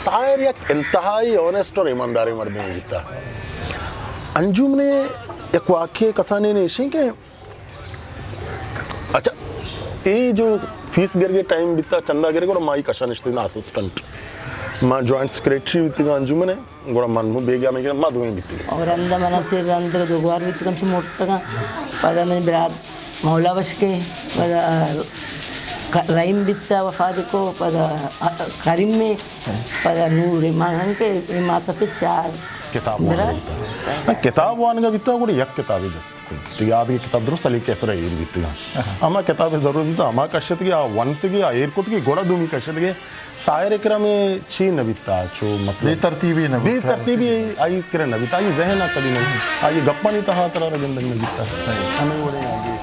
ساحر یک انتہائی آنیسٹ اور ایمانداریں مردمے بیتا۔ انجمن ءِ یک واقعے کسانیں ایشیں کہ اچھا، اے جو فیس گرگ ءِ ٹائم بیتا، چندہ گرگ، گڑا ما ای کشا نشتگاں اسسٹنٹ۔ ما جوائنٹ سیکرٹری بیتگاں انجمن ءِ، گڑا من بیگا میں ما دوئیں بیتگاں۔ اور رندا منا چیر رند دو گوار بیتگاں، چہ مرتگاں۔ پدا من برات مولا بشکے، پدا ک-، رحیم بیتا وفات کو، پدا کریم میں، پدا نور۔ ما ہن کہ ما تت چار کتاب برات۔ وانگا بیتا۔ ہاں، کتاب وانگا بیتا، گڑا یک کتابے بس۔ تو یاد کہ کتاب درست علی کیسر ایر بیتگاں۔ ہما کتاب ضرورت بیتا، ہما کشتگی، آ ونتگی، آ ایر کتگی، گڑا دومی کشتگی۔ ساحر ءِ کرا میں چی نہ بیتا، چو مطلب بے ترتیبی نہ بے بیتا۔ ترتیبی آئی کرا نہ بیتا، آئی ذہن ءَ کدی نہ بیتا، آئی گپانی تہا ترا را گندگ نہ بیتا۔ صحیح۔ ہمیں وڑے آگے۔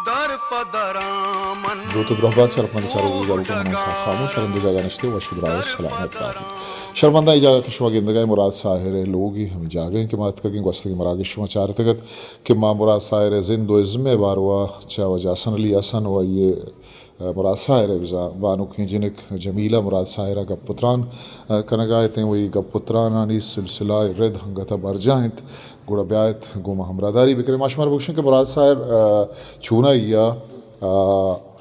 در پہ درامن۔ دروت و درہبات شرپمند چاروک و گوشداروکاں، من انصاف خاموش ہر ہند و جاگہ نشتے وش و دراہ و سلامت بات ات۔ شرمنداں اے جاگہ کہ شما گندگا اے مراد ساحر ءِ لوگی ہمے جاگہ انت کہ ما اتکگیں گوستگیں مراگش شما چارتگ ات کہ ما مراد ساحر ءِ زند و ازم ءِ باروا چہ واجہ حسن علی حسن و آئی ءِ مراد ساحر ءِ بزاں بانکیں جنک جمیلہ مراد ساحر ءَ گپ و تران کنگا اتیں و اے گپ و ترانانی سلسلہ ءِ رد انگت ءَ برجاہ انت۔ گڑا بیایت گوں ما ہمراہداری بکنیں۔ ما شمارا بگوشیں کہ مراد ساحر، آ، چونائی ءَ، آ،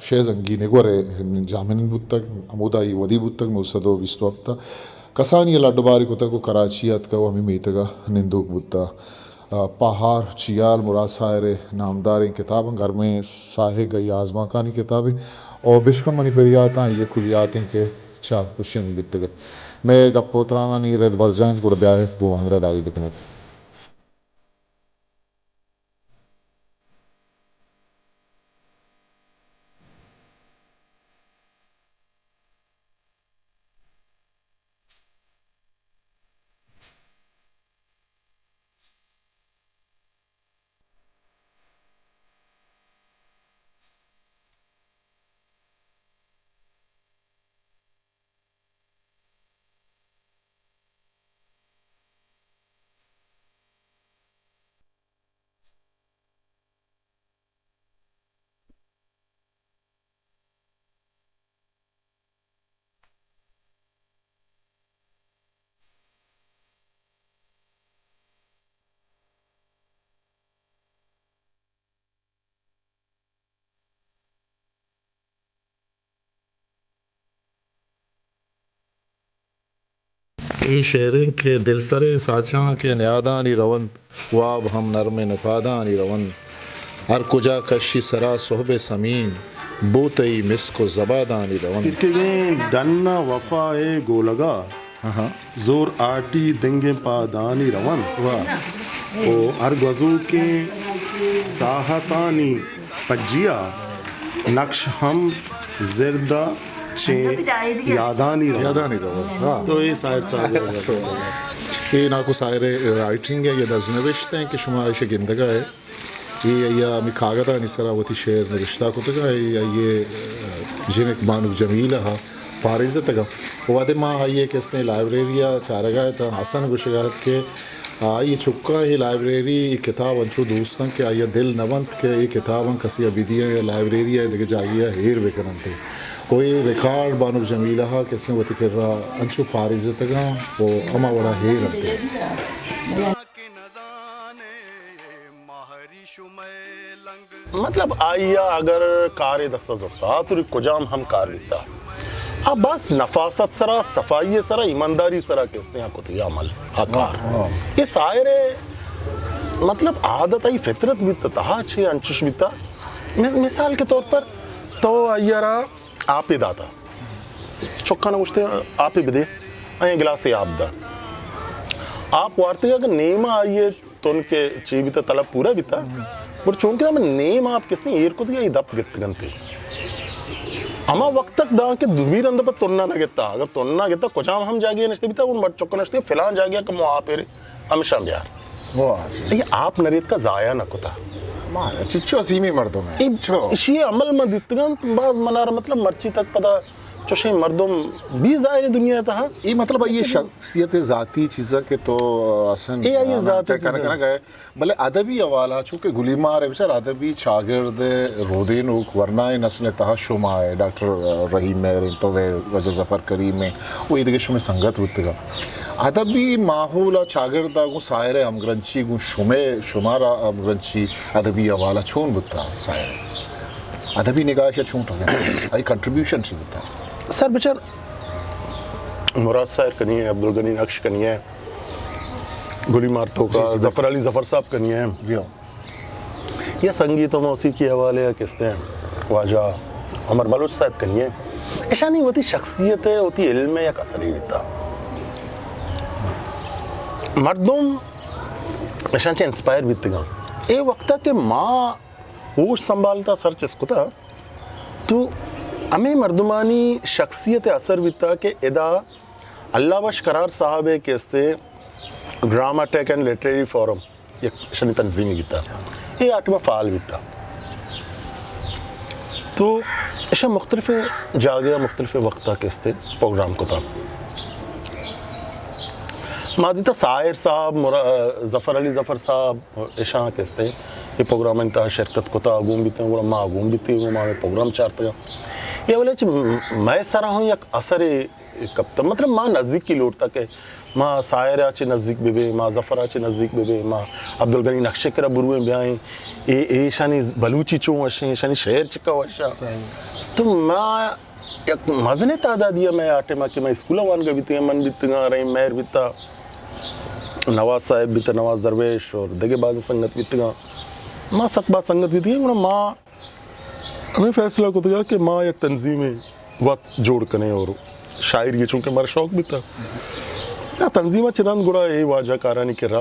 شے زنگی نگور ءِ جاہمنند بوتگ، ہمودا آئی ودی بوتگ، نو سد و بیست و ہپت ءَ کسانی ءَ لڈ و باری کتگ و کراچی ءَ اتکگ و ہمے میتگ ءَ نندوک بوتگ۔ آ، پہار چیال مراد ساحر ءِ نامداریں کتاب انت، گرمیں ساہگ ءِ آزمانکانی کتابے۔ او بشکن منی پریاتاں آئی ءِ کلیات انت کہ چاپ کشی بیتگ ات۔ مئے گپ و ترانانی رد برجاہ انت، گڑا بیایت گوں ہمراہداری بکنیت۔ اے شعریں کہ دل سریں ساچاں کہ نیادانی رونت، واب ہم نرمیں نپادانی رونت۔ ہر کجا کشی سرا سہب سمین، بو تئی مسک و زبادانی رونت۔ سکگیں ڈن ء وفا ء گولگا، آہاں۔ زور آٹی دنگیں پادانی رونت۔ واہ۔ او ہر گوزوکیں ساہتانی پجیا نقش ہم زرد ء چہ یادانی رونت۔ یادانی رونت، ہاں۔ تو اے ساحر صاحب ء اے ناکو ساحر ء رائٹنگ ء یا دزنوشت ء کہ شما ایشی گندگا ء۔ اے آئی ء ہمے کاگدانی سرا وتی شعر نبشتہ کتگ ء، اے آئی ء جنک بانک جمیلہ ء پاریزتگ ء۔ وہدے ما آئی ء کسیں لائبریری ء چارگ ء اتاں، حسن گوشگ ء ات کہ آئی ء چکاں اے لائبریری، اے کتاب انچو دوست انت کہ آئی ء دل نہ بنت کہ اے کتاباں کسے ء بدیاں یا لائبریری ء دگہ جاگہے ء ایر بہ کن انت۔ و اے ریکارڈ بانک جمیلہ ء کسیں وتی کرا انچو پاریزتگ انت و ہما وڑا ایر انت۔ مطلب، آئی ء اگر کارے دست ء زرتا، تو کجام ہم کار بیتا، آ بس نفاست سرا، صفائی سرا، ایمانداری سرا کستیں آ کتگی عمل، آ کار۔ ہاں۔ اے ساحر ء، مطلب، عادت آئی فطرت بیتا، تہا چے انچش بیتا۔ م-، مثال کے طور پر تو آئی ء را آپے داتا۔ چکاں گوشتے، آپے بدے، آئی گلاسے آپ دا۔ آپ وارتے اگر نیما آئیے تن کے چی بیتا، طلب پورا بیتا۔ پر چونکہ ہمیں نیم آپ کسے ایر کتگی، آئی دپ گتگنتے۔ ہما وقت تک داں کہ دومی رند پر تننا نہ گتا۔ اگر تننا گتا، کجام ہم جاگے نشتے بیتا، ان بڑ چکا نشتے، فلان جاگے کہ مو آپ ایرے، ہمیشہ بیار۔ واہ، صحیح۔ یہ آپ نریت کا ضائع نہ کتا۔ ما، چچو عظیمی مردم ہے۔ اے چو۔ اشی عمل ما دیتگن، باز منار مطلب مرچی تک پدا چوشیں مردم بی ظاہر دنیا تہا۔ اے مطلب، یہ شخصیت ذاتی چیزا کہ تو اصلاً اے آئی ذاتی چیز کنگ ہے۔ بلے ادبی حوالہ، چونکہ گلیمار ہے، بچار ادبی چاگرد رودینوک ورنائیں نسل تہا شما ہے، ڈاکٹر رحیم مہر انت، تو وے واجہ ظفر کریم ہے، وہ ایدگہ شمے سنگت بوتگا۔ ادبی ماحول ء چاگرد ء گوں ساحر ء ہمگرنچی، گوں شمے، شمارا ہمگرنچی ادبی حوالہ چون بوتا ساحر ء؟ ادبی نگاہ ء چون تو گندے؟ آئی کنٹریبیوشن چی بوتا؟ سر بچار، مراد ساحر کنی ہے، عبدالغنی نقش کنی ہے، گلی مارتو کا، جی، جی، ظفر علی ظفر صاحب کنی ہے۔ جی ہاں۔ یا سنگیت و موسیقی حوالے ء کستیں واجہ عمر بلوچ صاحب کنی ہے۔ اشانی وتی شخصیت ہے، وتی علم ہے، یک اثری بیتا۔ مردم اشان چہ انسپائر بیتگاں۔ اے وقتا کہ ما ہوش سنبھالتا، سر چست کتا، تو ہمیں مردمانی شخصیت اثر بیتا کہ ادا اللہ بخش قرار صاحب ہے کہ استے ڈرامہ ٹیک اینڈ لٹریری فورم یک شنی تنظیمی بیتا، اے آٹما فعال بیتا۔ تو اشا مختلف جاگہ، مختلف وقتا کہ استے پروگرام کتا۔ ما دیتا ساحر صاحب، مرا-، ظفر علی ظفر صاحب، اشاں کہ استے یہ پروگرام انتہا شرکت کتا، گون بیتے، گڑا ما گون بیتے، گڑا ما پروگرام چارتگا۔ یہ ولی چ مئے سرا ہوں یک اثر کپتا، مطلب ما نزدیکی لوٹتا کہ ما ساحر ء چہ نزدیک بہ بیں، ما ظفر ء چہ نزدیک بہ بیں، ما عبدالغنی نقشے کرا برویں بیائیں، اے، اے ایشانی بلوچی چون وشیں، ایشانی شعر چکا وشا۔ تو ما یک مزنیں تعدادی ء مئے آ ٹائم ء کہ مئے اسکول ء وانگ ء بیتگاں، من بیتگاں، رحیم مہر بیتا، نواز صاحب بیتا، نواز درویش اور دگہ بعض سنگت بیتگاں۔ ما سک باز سنگت بیتگاں، گڑا ما ہمیں فیصلہ کتگا کہ ما یک تنظیمے وت جوڑ کنیں اور شاعری چونکہ مارا شوق بیتا۔ یا تنظیم چنان گڑا اے واجہ کارانی کرا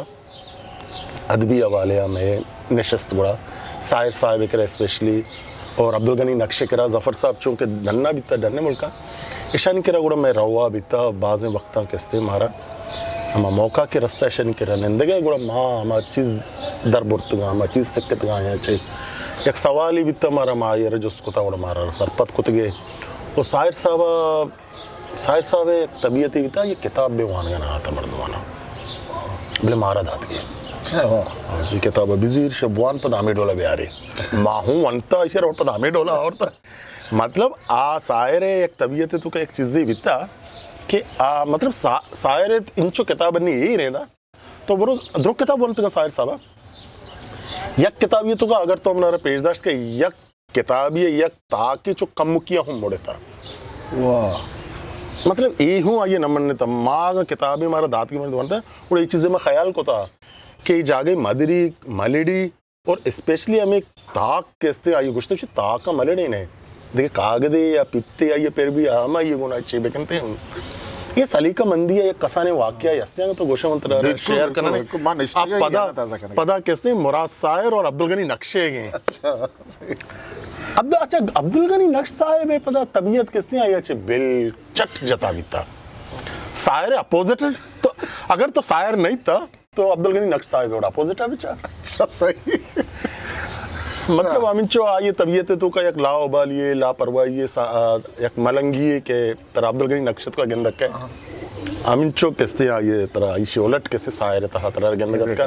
ادبی حوالے ء مئے نشست گڑا ساحر صاحب ء کرا اسپیشلی اور عبدالغنی نقش ء کرا، ظفر صاحب چونکہ ڈنا بیتا، ڈن ملکا، اشانی کرا گڑا مئے روا بیتا، بازیں وقتاں کستے مارا ہما موقع کہ رستہ اشانی کرا نندگا، گڑا ما ہما چیز در برتگا، ہما چیز سکتگا یا چے یک سوالی بیتا مارا، ما آئی ء جست کتا گڑا مارا سرپد کتگے۔ و ساحر صاحب ساحر صاحب ء یک طبیعتے بیتا، یہ کتاب بہ وانگ ء نہ آتا مردمانا، بلے مارا داتگی۔ اچھا، واہ۔ ہاں، یہ کتاب ء بزیر، شہ بوان پدا ہمے ڈولا بیارے۔ ما ہوں ونتا، ایشی روڈ پدا ہمے ڈولا آورتا۔ مطلب، آ ساحر ء یک طبیعتے تو کہ یک چیزے بیتا کہ آ، مطلب، سا-، ساحر ء انچو کتاب نی اے رہدا۔ تو برو درو کتاب ونتگا ساحر صاحب۔ یک کتابی تو کا اگر تو ہمارا پیش داشت کہ یک کتابی ء یک تاکے چو کمکی ء ہم مڑتا۔ واہ۔ مطلب، اے ہوں آئیے نہ منتا۔ ما اگاں کتابے مارا داتگی من وانتا، اور اے چیزے ما خیال کتا کہ اے جاگہ مدری، ملڑی، اور اسپیشلی ہمیں تاک کہ استے آئیے گوشتے چو تاک ء ملڑے نے۔ دیکھے کاغذے یا پتے آئیے پر بھی ہم آئیے گونا چے بکنتے ہیں۔ یہ سلیقہ مندی ہے، یک کسانے واقعہ ہستے ہیں تو گوشہ من ترا بالکل، شیئر بالکل، کرنے۔ بالکل۔ ما نشتگا اب پدا، پدا کستے مراد ساحر اور عبدالغنی نقشے گئے۔ اچھا۔ عبد-، اچھا، عبدالغنی نقش صاحب ء پدا طبیعت کسے آئی ء چہ بل چٹ جتا بیتا۔ ساحر اپوزٹ تو، اگر تو ساحر نہیں تا تو عبدالغنی نقش صاحب وڑا اپوزٹ ء بچار۔ اچھا، صحیح۔ مطلب، ہمینچو آئی ء طبیعت تو کا یک لاؤبالی ہے، لاپرواہی ہے، سا-، آ، یک ملنگی ہے کہ ترا عبدالغنی نقش تو کا گندک ہے۔ ہمینچو کستے آئی ء ترا ایشی الٹ کسے ساحر تہا ترا گندگ اتکا۔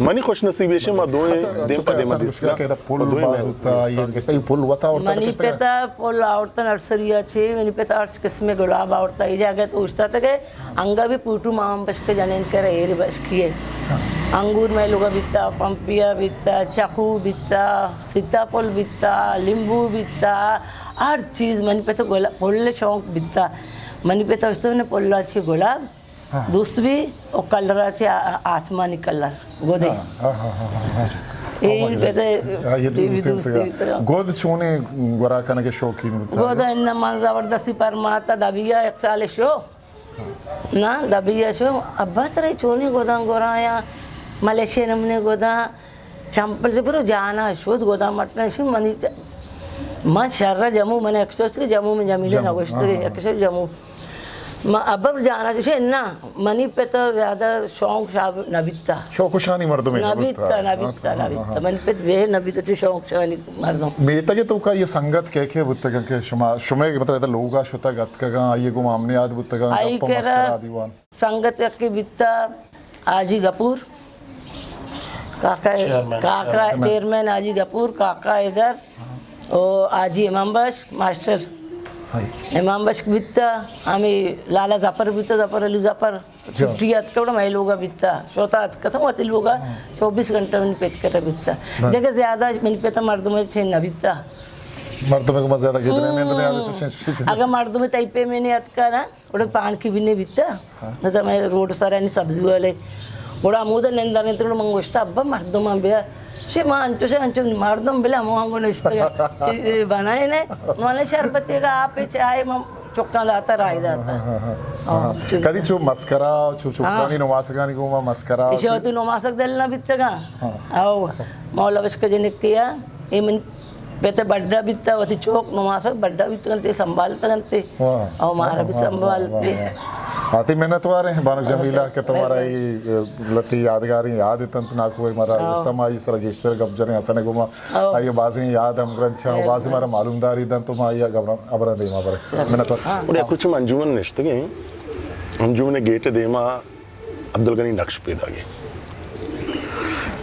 منی خوش نصیبی ایش ما دوئیں اچھا، دیم پہ دیم دیستگا۔ کہ دا پل دوئیں باز میں بوتا، یہ کشتا، یہ پل وتا اور منی پتا پل آورتا نرسری آ چے، منی پتا ہرچ قسم گلاب آورتا، یہ جاگہ تو اوشتا تک ہے، انگا بھی پوٹو مام بشک جنین کرا ایر بشکی ہے۔ اچھا۔ انگور میں لوگا بیتا، پمپیا بیتا، چاقو بیتا، سیتا پل بیتا، لیمبو بیتا، ہر چیز منی پتا گلا-، پل شوق بیتا۔ منی پتا اوشتا نے پلا چے گلاب، ہاں۔ دوست بھی او کلر آ چے آ-، آسمانی کلر گودے۔ ہاں، ہاں، ہاں، ہاں، ہاں۔ اے ہاں، پہ تے ہاں، یہ ٹی وی دوستی دوستی ہوتا ہے۔ گود چونے گورا کنگے شوقین ہوتا ہے۔ گود ان من زبردستی پرماتا دبیا یک سال شو۔ نا، دبیا شو، ابا ترے چونے گوداں گورا یا ملیشیا نمنے گوداں چمپل سے برو جانا شود گوداں مٹن شو منی چ-، من شر جمو من ایکسوس کے جمو میں جمیلے جمو، نگوشتے ہاں، ہاں۔ ایکسوس جمو۔ ما ابر جانا چوشے نا، منی پت زیادہ شوق شاب نہ بیتا۔ شوق شانی مردمے نہ بیتا، نہ بیتا، نہ بیتا۔ منی پت بے نہ بیتا چو شوق شانی مردم۔ میتگ ءِ توکا یہ سنگت کئے کئے بوتگاں کہ شما، شمے مطلب ادا لوگا شتگ اتکگاں، آئی گوما ہمنیاد بوتگاں، آئی گپ و کرا مسکرا دیوان؟ سنگت یکے بیتا حاجی غفور، کاکا، چیئرمین۔ کاکا چیئرمین۔ چیئرمین حاجی غفور، کاکا حیدر، او حاجی امام بخش ماسٹر۔ صحیح۔ امام بخش بیتا، ہمیں لالا ظفر بیتا، ظفر علی ظفر۔ جی۔ چھٹی اتکا گڑا مئے لوگا بیتا، شوتا اتکا تھا وتی لوگا، ہاں۔ چوبیس گھنٹہ منی پت کرا بیتا۔ بلے۔ دیکھے زیادہ منی پت مردم چین نہ بیتا۔ مردم کو زیادہ گدنے میں دنیا چوشیں چیز۔ اگر مردم تئی پہ میں نے اتکا نا، اوڑے پانکی بھی نہیں بیتا۔ ہاں۔ نہ تو میں روڈ سارا نہیں سبزی والے۔ اوڑا مود نندر نے تو من گوشتا، ابا مردم ہم بیا۔ شے ما انچو شے انچو مردم بلا مو ہم نشتا۔ چیز بنائے نے۔ مانے شربت کا آپ چائے من چکاں داتا، رائی داتا۔ ہاں، ہاں، ہاں۔ ہاں، ہاں۔ چو-، کدی چو مسکرا، چو، چو ہاں۔ پانی نماسگانی گوما مسکرا۔ ایشی وتی نماسگ دل نہ بیتگا۔ ہاں۔ او، مولا بشک جنک کیا، اے من پت بڈا بیتا، وتی چوک نماسگ بڈا بیتگنتے، سنبھالتگنتے۔ واہ۔ او مارا بھی واہ، واہ، سنبھالتے۔ واہ، واہ۔ آتی منتوار ہیں بانک جمیلہ کہ تمہارا یہ، اے، لتی یادگاری یاد اتنت ناکو ہے، مارا ہاں۔ رشتہ مائی سر گیشتر گپ جنے حسن گوما۔ او۔ آئی بازیں یاد ہم گرنچا، او۔ بازیں مارا معلومداری دن تو ما آئی گبرا، ابرا دیما بر۔ منتوار۔ ہاں۔ اور کچھ من انجمن نشتگیں، انجمن گیٹ دیما عبدالغنی نقش پیداگے۔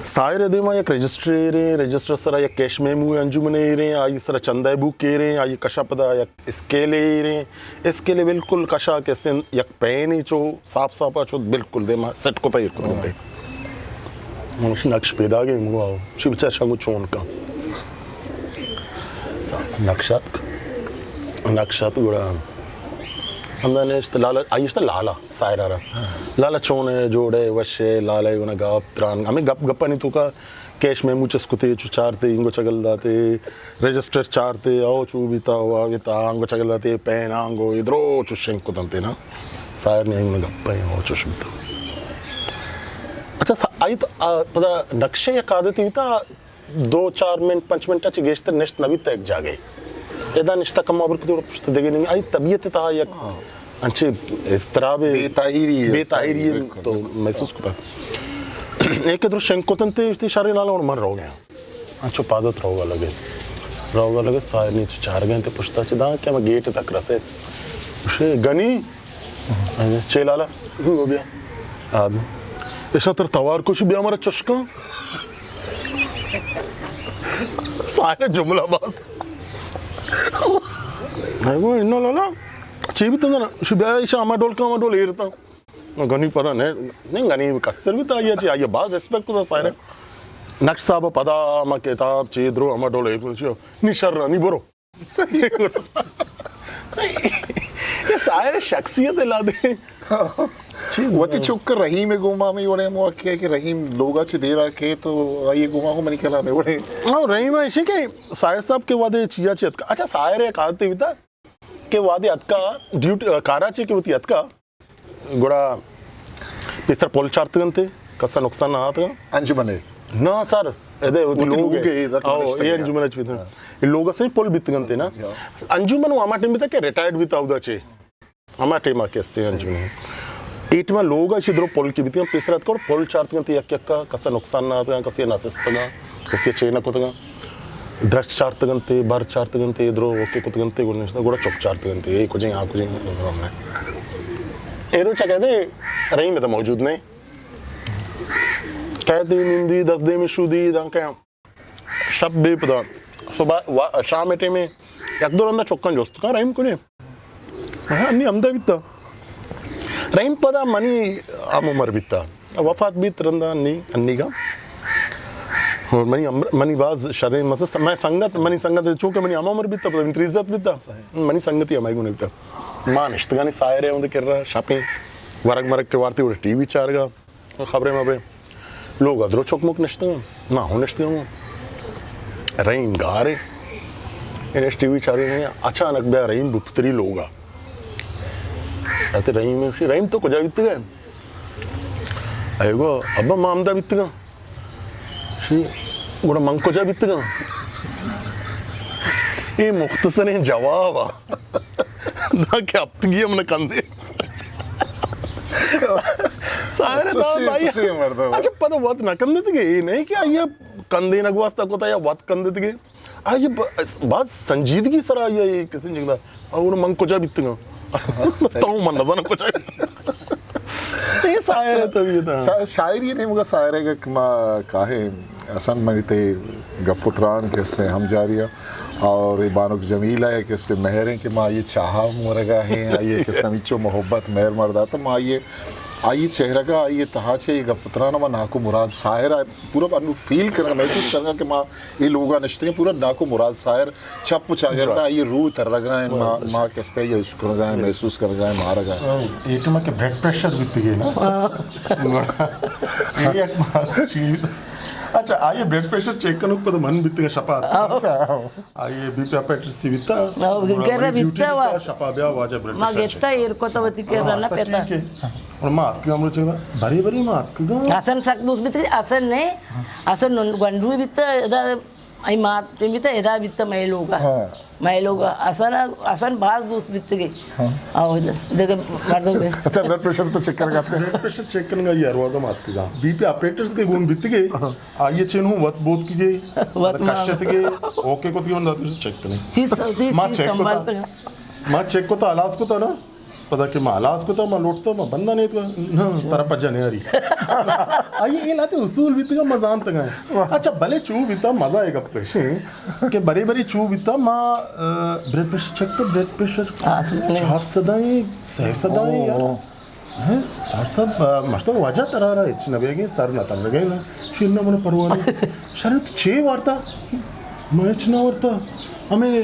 ساحر ءِ دیما یک رجسٹرے ایریں، رجسٹر سرا یک کیش میمو انجمنے ایریں، آئی سرا چندہ بوک ایریں، آئی کشا پدا یک اسکیلے ایریں، اسکیلے بالکل کشا کہ استیں یک پینے چو صاف صافا چو بالکل دیما سیٹ کتا ایر کتا۔ منش نقش پیداگے، منگو آؤ، شی بچار شنگو چون کن۔ نقش اتک، نقش اتک گڑا ہمدا نشت لالا، آئی اشتا لالا۔ ساحرا را۔ لالا چون ئے، جوڑ ئے، وش ئے؟ لالا ئے گونا گپ تران، ہمے گپ گپانی توکا کیش میمو چست کتے، چو چارتے، اینگو چگل داتے، رجسٹر چارتے، او چو بیتا، او آ بیتا، آنگو چگل داتے، پین آنگو، ادرو چو شنگ کتنتے نا۔ ساحر نے اینگو گپ ئے، او چوش بیتا۔ اچھا، سا-، آئی تو، آ، پدا نقشے یک عادتی بیتا، دو چار منٹ، پنچ منٹ چہ گیشتر نشت نہ بیت یک جاگہے۔ ادا نشتہ کم ابر کتی، پشت دگہ نہیں۔ آئی طبیعت تہا یک انچے اضطراب، بے تاہیری، بے تاہیری بالکل، تو بالکل۔ محسوس کتا۔ ایک درو شنگ کتن تے، اشتی شرے لالا اور من رو گیا۔ انچو پادت روگا لگے۔ روگا لگے، ساحر نیت چار گئے تے پشتا چہ داں کہ ہم گیٹ تک رسے۔ گوشے، گنی؟ چے لالا؟ گو بیا۔ آد۔ ایشاں تر توار کش، بیا مارا چش کن۔ ساحر جملہ باز۔ اے گو، انو لالا، چی بیتن نا؟ شو بیا ایشاں ہما ڈول کا ہما ڈول ایرتا۔ گنی پدا نے، نہیں گنی کستر بیتا، آئی چی، آئی باز ریسپیکٹ کتا ساحر۔ نقش صاحب پدا ہما کتاب چی درو ہما ڈول ایرتا۔ نی شر، نی برو۔ صحیح۔ یہ ساحر شخصیت لا دے۔ وتی چک رحیم گوما ہمیں وڑے موقع ہے کہ رحیم لوگا چہ دیرا کے تو آئی گوما ہو منی کلام ہے وڑے۔ ہاں، رحیم ایشی کہ ساحر صاحب کے وعدے چیا چی اتکا۔ اچھا، ساحر ایک عادت بیتا کہ وعدے اتکا ڈیوٹی، کارا چی کہ وتی اتکا۔ گڑا پیسر پل چارتگ انت، کسا نقصان نہ آتگ۔ انجمن ء؟ نہ سر، ادے وتی وتی لوگ لوگ ء۔ ء، ادا او، نشتگ اے ء۔ انجمن ء چ بیتگ۔ ہاں۔ اے لوگ ء سیں پل بیتگ انت نا۔ ہاں۔ انجمن و ہما ٹائم بیتگ کہ ریٹائرڈ بیتگ اودا چے۔ ہما ٹائم ء کہ استے انجمن۔ اے ٹائم ء لوگ ء چہ درو پل کہ بیتگ، پیسر اتک اور پل چارتگ انت یک یک ء، کسا نقصان نہ آتگ، کسی ء نہ سستگ۔ کسی ء چے نہ کتگاں۔ درچ چارتگ انت، بر چارتگ انت، اے درو اوکے کتگ انت، گڑا نشتہ، گڑا چک چارتگ انت، اے کجیں، آ کجیں، اے روچ ء کہتے رحیم ء موجود نہیں۔ کہتے نندی، دس دیمی شودی، دانکہ شپ بے پدا۔ صبح، وا-، شام ٹائم یک دو رندا چکاں جست کن، رحیم کجیں؟ ہاں، انی ہمدا بیتا۔ رحیم پدا منی ہم عمر بیتا۔ وفات بیت رندا انی، انی گا۔ اور منی امر-، منی باز شریں، مطلب، س-، میں سنگت، منی سنگت، چونکہ منی ہم عمر بیتا، پدا منی تری عزت بیتا۔ منی سنگتی ہمائی گونے بیتا۔ ما نشتگانی ساحرے اوندے کرا، شپیں ورگ مرگ کے وارتی، اوڑے ٹی وی چارگا۔ خبریں مبریں۔ لوگ ء درو چک مک نشتگ انت۔ ما ہوں نشتگ آں۔ رحیم گار ء۔ اے نشت ٹی وی چارگ ء۔ اچانک بیا رحیم بپتری لوگ ء۔ کہتے رحیم ء، رحیم تو کجا بیتگ ئے؟ اے گو، ابا ما ہمدا بیتگ آں۔ شی، گڑا من کجا بیتگ آں؟ اے مختصریں جواب ء۔ دا کہ ہفتگی ہم نہ کندے۔ ساحر ءِ دام آئی ءَ، اچھا، پدا وت نہ کندتگے، اے نہ کہ آئی ءَ کندینگ واسطہ کتا یا وت کندتگے۔ آئی ءَ ب-، باز سنجیدگی سرا آئی ءَ اے کسے جنگ دا۔ اور من کجا بیتگاں؟ تو من نہ زاناں کجا بیتگاں۔ اے ساحر ءِ طبیعت ءَ۔ شا-، شاعری ءِ نیمگا ساحر ءَ کہ ما کاہیں، اصلاً منی تئی گپ و تران کہ استیں ہم جاری ءَ، اور اے بانک جمیلہ ءِ کہ استیں مہر ایں کہ ما آئی ءِ چاہا ہم ورگا ہیں، آئی ءِ کہ استیں ہمینچو محبت مہر مار داتا، ما آئی ءِ، آئی ءِ چہرگا، آئی ءِ تہا چہ اے گپ و تران ءَ ما ناکو مراد ساحر ءَ پورا انو فیل کرگا، محسوس کرگا کہ ما اے لوگا نشتگیں، پورا ناکو مراد ساحر چپ و چاگرد ءَ آئی ءِ روح ترگا ہیں، ما، ما کہ استیں آئی ءَ اشکنگا ہیں، محسوس کرگا ہیں، مارگا ہیں۔ اے ٹائم کہ بلڈ پریشر بیتگے نا۔ اے یک باز چیز۔ اچھا، آئی ءِ بلڈ پریشر چیک کنوک پد من بیتگا شپا۔ اچھا۔ آئی ءِ بی پی ہیپیٹائٹس سی بیتا۔ او، گڑا گرا منی ڈیوٹی بیتا بیتا، وت۔ شپا بیا واجہ بلڈ ما پریشر گتا چیک۔ ایر کتا وتی کرا ہاں، نہ تو پیتا۔ ٹھیک ہے۔ اور ما اتکگاں امروچ، بری بری ما اتکگاں۔ حسن سک دوست بیتا، حسن نے، حسن نن-، گونڈوی بیتا، ادا ای مات بیتا، ادا بیتا مئے لوگا۔ ہاں۔ مئے لوگا۔ حسن، حسن باز دوست بیتگے۔ ہاں۔ او، دگہ مردم۔ اچھا، بلڈ پریشر تو چیک کرگا؟ بلڈ پریشر چیک کرگا، یہ ارواگا ما اتکگاں۔ بی پی ہیپیٹائٹس کے گون بیتگے۔ ہاں۔ آئی ءَ چین ہوں وت بوت کی گئی، وت مان۔ کشت گئی، اوکے کت گئی، من داتی چیک کنی۔ چیز، چیز، ما چیک کتا۔ ما چیک کتا، ہلاس کتا نا۔ پدا کہ ما ہلاس کتا، ما لوٹتا، ما بندہ نہیں تو، نا، ترا پجا نہیں آ رہی۔ آئی اے لاتے اصول بیتگا، ما زانتگا۔ اچھا، بلے چو بیتا، مزہ اے گپ پیشیں کہ بری بری چو بیتا، ما، آ، بلڈ پریشر چیک کتا، بلڈ پریشر ہاں، چار سدائیں، سہ سدائیں یار۔ ہاں، سر صاحب، آ، ماشٹر واجہ ترا را ہچ نہ بیگیں، سر نہ ترگیں نا۔ شیر نہ من پرواہ نہیں۔ شر تو چے وارتا؟ ما ہچ نہ وارتا۔ ہمیں،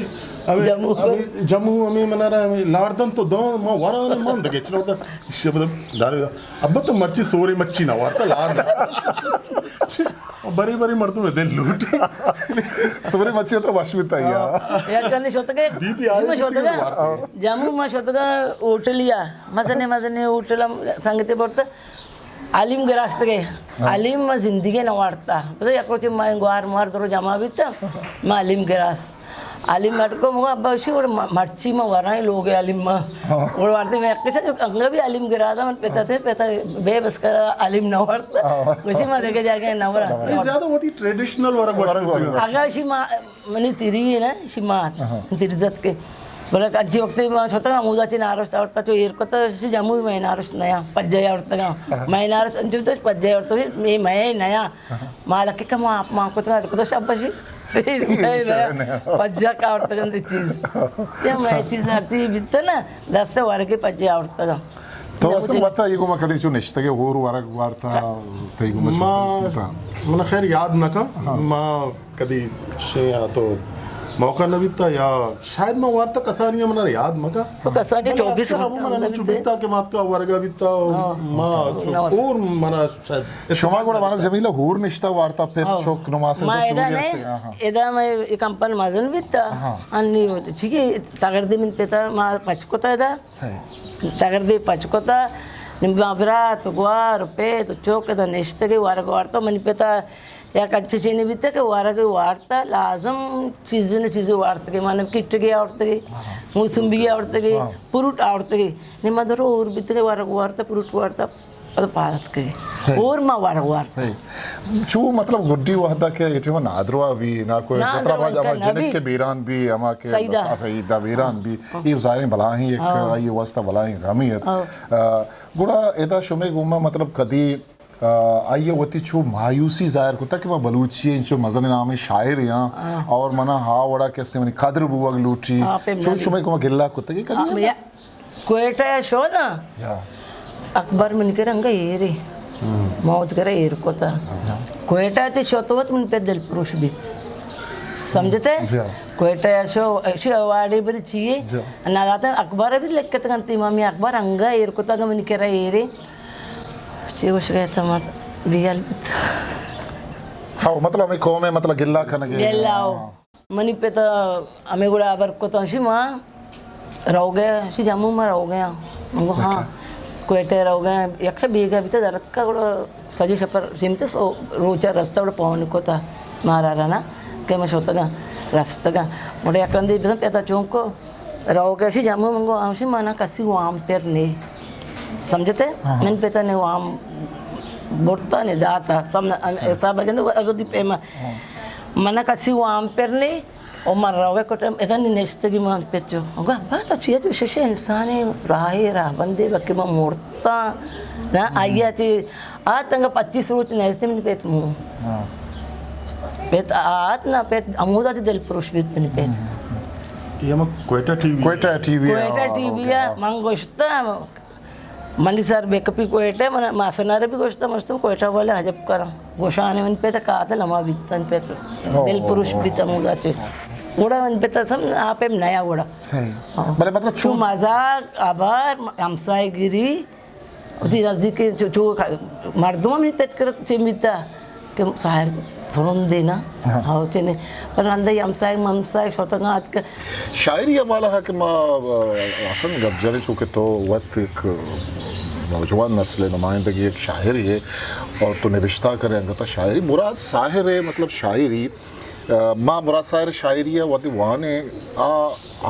ہمیں، جموں۔ ہمیں جموں، ہمیں منا را، ہمیں لاڑدن تو دان، ما وران من دگے ہچ نہ وارتا۔ شیر بدم دارے دا۔ ابا تو مرچی سورے مچی نہ وارتا، لاڑ۔ بری بری مردم دل لوٹ۔ سورے مچی اترا وش بیتا یا۔ یا کنے شوتگے، بی بی آئی ما شوتگا۔ جموں ما شوتگا ہوٹلیا۔ مزنیں مزنیں ہوٹل ہم سنگتے برت۔ حلیم گراستگے۔ ہاں۔ حلیم ما زندگی نہ وارتا۔ بس یک روچے ما گوار موار درو جمع بیتا۔ ما حلیم گراست۔ حلیم اٹکو مگو ابا اشی اور م-، مرچی ما ورائیں لوگ حلیم ما۔ ہاں۔ اور وارتے میں یکی سے انگا بھی حلیم گرادا من پتا تھے، پتا بے بس کرا حلیم نہ وارتا۔ ہاں۔ اشی ما دیکھے جا کے نہ ورا۔ یہ زیادہ ہوتی ٹریڈیشنل ورگ وش ورگ ہوتی ہے۔ ورگ۔ اگا اشی ما منی تیری ہے نا، شی مات، ہاں۔ تیری زد کے۔ بلے انچی وقت ما شتگا، ہمودا چی نارشت آورتا، چو ایر کتا، شی جموی میں نارشت نیا، پجے آورتگا۔ ہاں۔ میں نارشت، انچو تو پجے آورتا، میں، میں نیا۔ ہاں۔ مالک کہ ما، ما کتا، کتا شاباشی۔ میں نیا۔ پجا کا آورتگا دی چیز۔ یا میں چیز آرتی بیتا نا، دست ورگے پجے آورتگا۔ تو اصل وتا یہ گو ما کدی چو نشتگے ہور ورگ وارتا، تئی گو ما چو ما، من خیر یاد نہ کن۔ ہاں۔ ما کدی شے یا تو موقع نہ بیتا یا شاید ما وارتا کسانی من یاد مکا۔ تو کسانی چوبیس گھنٹہ من نہ چو بیتا کہ مات کا ورگا بیتا، ہاں۔ ما نہ ورگا۔ اور منا شاید شما گوڑا مانک جمیلہ ہور نشتا وارتا پت ہاں۔ چوک نماز ما دوست ادا دوری نے، ہستگا، ہاں۔ ادا میں ایک کمپن مزن بیتا، ہاں۔ انی ٹھیک ہے، تگردے من پتا ما پچ کتا ادا۔ صحیح۔ تگردے پچ کتا، نی ما برات، گوار، پیت، چوک ادا نشتگے ورگ وارتا، منی پتا یک انچیں چیزے بیتہ کہ ورگ وارتہ، لازم چیزے نہ چیزے وارتگے، مانو کٹگے آورتگے، ہاں۔ موسمبی آورتگے، ہاں۔ پروٹ آورتگے۔ نی ما درو ہور بیتگے ورگ وارتہ، پروٹ وارتہ، پد پاد اتکگے۔ صحیح۔ ہور ما ورگ وارتہ۔ صحیح۔ چو مطلب گڈی وہدا کہ اے ٹائم نادروا بی، نا کوئی نادروا پترا باج ہما جنک بی۔ کہ بیران بی، ہما کہ سیدہ۔ بس سیدہ بیران بی۔ ہاں۔ اے ظاہریں بلاہیں یک ہاں۔ آئی واسطہ بلاہیں غمی ات۔ ہاں۔ آ، گڑا ادا شمے گوما مطلب کدی آ، آئی ء وتی چو مایوسی ظاہر کتگ کہ ما بلوچی انچو مزن نامیں شاعرے آں ہاں۔ اور منا ہا وڑا کہ استیں منی قدر بوگ لوٹی۔ ہاں، پیم چو نہ شمئے کما گلہ کتگ کدی ہاں، نہ؟ یا کوئٹہ ء شو نا؟ جا۔ اکبر من کرا انگا ایرے۔ ہم۔ ما وت کرا ایر کتا۔ جا۔ کوئٹہ تے شو تو وت من پہ دل پروش بیت۔ سمجھتے؟ جا۔ کوئٹہ ء شو، شو واڑے بری چیے؟ جا۔ نہ داتا اکبر بھی لکھت کنتی مامی اکبر انگا ایر کتا کہ من کرا ایرے۔ چے گوشگ ء ات ما بیال بیت۔ ہاں، مطلب ہمے قوم ء مطلب گلہ کنگ ء۔ گلہ ہو۔ ہاں۔ منی پت ء ہمے گڑا ہبر کت اشی ما روگ ء، اشی جموں ما روگ ء۔ من گو ہاں، اچھا۔ کوئٹہ روگ ء۔ یک شپ بیگا بیت درتکا گڑا سجے شپر سیمت سو روچا رستہ گڑا پون کتا مارا رنا کہ ما شتگاں رستگاں۔ گڑا یک رندے بزن پت ء چونکو روگ ء اشی جموں من گو اشی مانا کسی وام پر نے۔ سمجھتے؟ ہاں۔ من پتا نے وام برتا نے داتا، سم حساب گندے ارزدی پیما۔ ہاں۔ منا کسی وام پر نے، او من روگا کٹم، ادا نے نشتگی من پتو۔ گا با تو چیا تو شش انسان راہ راہ بندے بکے من مرتا۔ نا، آیا تی آت انگا پچیس روچ نیستے من پت مو۔ ہاں۔ پت آت نا، پت امودا تی دل پروش بیت من پت۔ یہ ہم کوئٹہ ٹی وی۔ کوئٹہ ٹی وی، کوئٹہ ہاں، ٹی وی اوکے، ہے، ہاں۔ من گوشتا، منی سر بے کپی کوئٹہ، من، ما سنارے بھی گوشتا، مستم کوئٹہ والے عجب کرم۔ گوشانے من پت کات نما بیتن پت۔ او، دل پروش او، او۔ بیت امودا چے۔ گڑا من پت سم آپ نیا گڑا۔ صحیح۔ ہاں۔ بلے مطلب چو چون مزاق، ابار، ہمسائے گیری، وتی نزدیک چو، چو مردم ہم پت کر چے بیتا کہ ساحر ترندے نا۔ ہاں۔ ہاں، چنے۔ پر رندا ہمسائے، ہمسائے شوتگاں اتک۔ شاعری حوالہ کہ ما، آ، حسن گپ جنے، چونکہ تو وت ایک نوجوان نسل نمائندگی ایک شاعری ہے اور تو نبشتہ کرے انگتا شاعری۔ مراد ساحر ہے، مطلب شاعری، آ، ما مراد ساحر شاعری ہے وتی وانے آ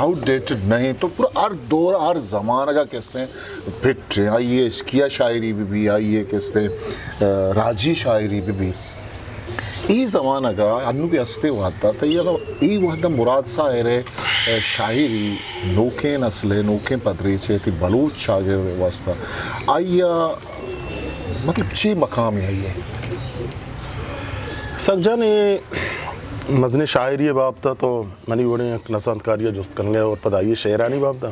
آؤٹ ڈیٹڈ نہیں، تو پورا ہر دور، ہر زمانہ کا کہتے ہیں فٹ ہے۔ آئیے عشقیہ شاعری بھی، بھی آئیے کہتے ہیں، آ، راجی شاعری بھی، بھی۔ اے زمانگ ء انو کہ استے وھد ء تئی اگاں اے وھد ء مراد ساحر ء شاعری نوکیں نسل ء نوکیں پدریچ ء تئی بلوچ چاگرد ء واستہ آئی ء مطلب چے مقام ء آئی ء؟ سک جان، اے مزنیں شاعری ء بابت ء تو منی وڑیں یک نزانتکاری ء جست کنگ ء اور پدا آئی ء شعرانی بابت ء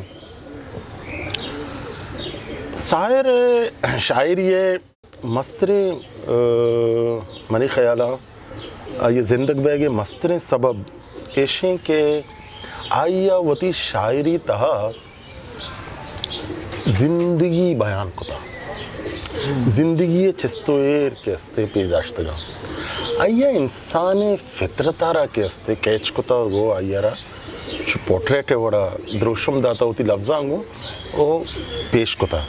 ساحر ء شاعری ء مستریں، آ، منی خیال ء آئی ء زندگ بیگ ء مستریں سبب ایش انت کہ آئی ء وتی شاعری تہا زندگی بیان کتا، زندگی ء چست و ایر کہ استیں پیش داشتگاں۔ آئی ء انسان ء فطرت ء را کہ استیں کیچ کتا، گو آئی ء را چو پورٹریٹ ء وڑا دروشم داتا، وتی لبزاں گوں او پیش کتا۔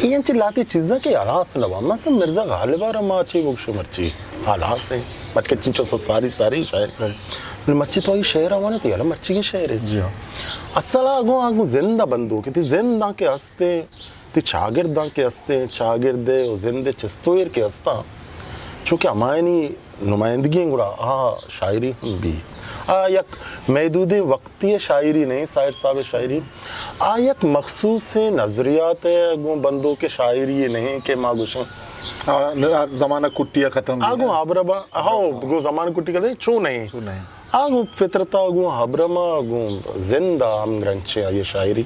اے انچیں لہتے چیزاں کہ ہلاس نہ باں۔ مثلاً مرزا غالب ء را ما چے بگوشیں مرچی ہلاس ایں۔ مرچی چنچو ساری ساری شاعر۔ ساری۔ مرچی تو آئی شعر ء وانئے، تئی ہلا مرچیگیں شعر اے۔ جی ہاں۔ اصل ء گوں، آ گوں زند ء بندوک اے، تئی زند آں کہ ہست اے، تئی چاگرد آں کہ ہست اے، چاگرد ء و زند ء چست و ایر کہ ہستاں، چونکہ ہمایانی نمائندگی ایں، گڑا آ شاعری ہم بی۔ آ یک محدودیں وقتی ء شاعری نہ ایں، ساحر صاحب ء شاعری آ یک مخصوصیں نظریات ء گوں بندوک ء شاعری یے نہ ایں کہ ما گوشیں۔ آ، ن-، آ زمانگ کٹی ء ختم آ بی۔ گوں ہبرما، ہو، گوں زمانگ کٹی کدے چو نہ ایں۔ چو نہ ایں۔ آ گوں فطرت ء گوں ہبرما گوں زند ء ہمگرنچیں آئی ء شاعری۔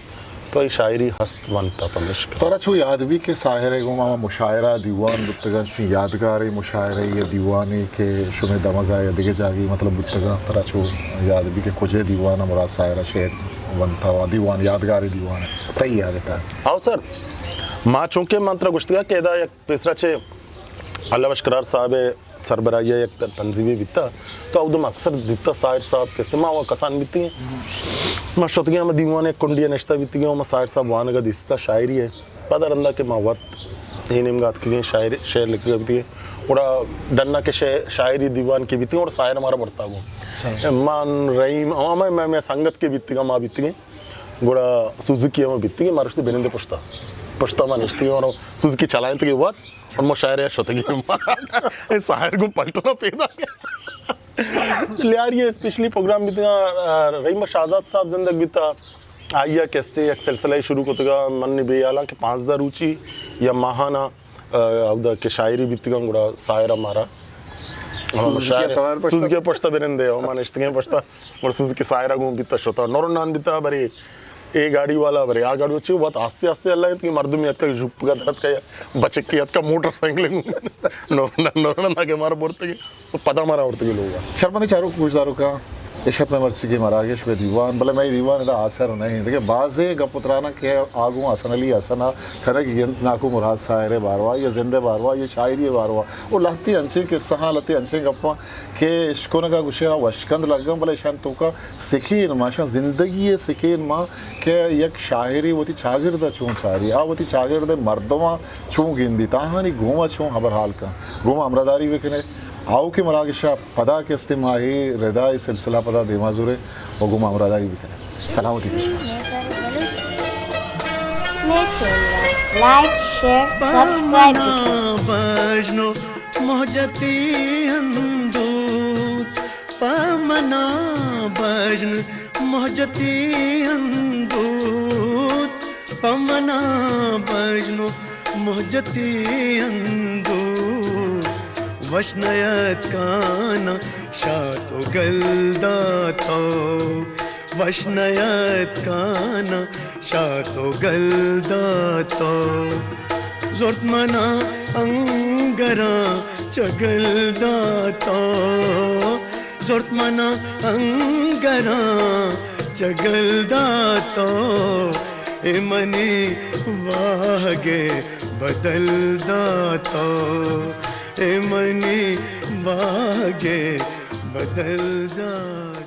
تو اے شاعری ہست ونت ء پمیشکا۔ ترا چو یاد بی کہ ساحر ء گوں ہما مشاعرہ دیوان بوتگاں، چوشیں یادگاریں مشاعرہ یا دیوانے کہ شمے دمگ ء یا دگہ جاگہے مطلب بوتگاں، ترا چو یاد بی کہ کجے دیوان ء مراد ساحر ء شعر ونت ء آ دیوان یادگاریں دیوان ء تئی یاد ء تہ؟ ہاؤ سر، ما چونکہ من ترا گوشتگ کہ ادا یک پیسرا چہ اللہ بخش کرار صاحب ء سربراہی ء یک تنظیمے بیتا، تو اودم اکثر دیتا ساحر صاحب کسے ما وہاں کسان بیتگیں، ما شتگیں ہما دیوان ء کنڈی ء نشتہ بیتگیں، ما ساحر صاحب وانگ ء دیستا شاعری ء۔ پدا رندا کہ ما وت اے نیمگا اتکگیں شاعر، شعر لکھگا بیتگیں، گڑا ڈنا کہ شع-، شاعری دیوان کہ بیتگیں، گڑا ساحر مارا برتا گوں۔ صحیح۔ من، رحیم، ہمے مئے، مئے سنگت کہ بیتگاں، ما بیتگیں۔ گڑا سوزوکی ہم بیتگیں، ما رشتی بنندے پشتا۔ پشتا ما نشتگیں اور سوزوکی چلائینتگیں وت، اور ما شاعر ء شتگیں۔ اے ساحر گوں پلٹنا پیدا۔ لیاری ء اسپیشلی پروگرام بیتگاں، رحیم بخش آزاد صاحب زندگ بیتا۔ آئی ء کستے یک سلسلہ شروع کتگا، من بے حالاں کہ پانزدہ روچی یا ماہانہ، آ، اودا کہ شاعری بیتگاں، گڑا ساحر ء مارا سوزکی ء سوار پشت۔ سوزکی ء پشت ء بنندے، او ما نشتگیں پشت ء، گڑا سوزکی ساحر ء گوں بیتا شتا، نورنان بیتا، برے اے گاڑی والا، برے آ گاڑی، چی وت آستے آستے اللہ انت کہ مردمی اتکا، ژوپگا در اتکا، بچکی اتکا موٹر سائیکل گوں۔ نورنان، نورنان آگے مارا برتگی۔ پدا مارا آورتگی لوگا۔ شرمندی چاروک گوشداروکاں، اے شپ مئے مرچیگیں مراگش، مئے دیوان، بلے مئے دیوان ادا آسر نہ انت۔ دگہ بازیں گپ و تراناں کہ آ گوں حسن علی حسن ء کنگی انت، ناکو مراد ساحر ء باروا یا زند ء باروا یا شاعری ء باروا۔ او لہتے انچیں قصہاں، لہتے انچیں گپاں کہ اشکنگا گوشے آ وشکند لگاں، بلے اشان توکا سکین ما، اشان زندگی ء سکین ما کہ یک شاعرے وتی چاگرد ء چون چاری، آ وتی چاگرد ء مردماں چون گندیت، آہانی گوما چون ہبر حال کن، گوما ہمراہداری بکنے۔ آؤکیں مراگش ء پدا کہ استیں ما اے ردا اے سلسلہ پدا دیما زوریں و گوں ما ہمراہداری بکنیں۔ سلامتی کشما۔ مئے چینل ءَ لائک، شیئر، سبسکرائب بہ کن۔ بژن ءُ مہجتی اندوت، پہ منا بژن ءُ مہجتی اندوت، پہ منا بژن ءُ مہجتی اندوت، وش نیاتکاناں شات ءُ گل داتو، وش نیاتکاناں شات ءُ گل داتو، زرت منا انگراں چگل داتو، زرت منا انگراں چگل داتو، اے منی واہگ ءِ بدل داتو، اے منی واہگ ءِ بدل داتو۔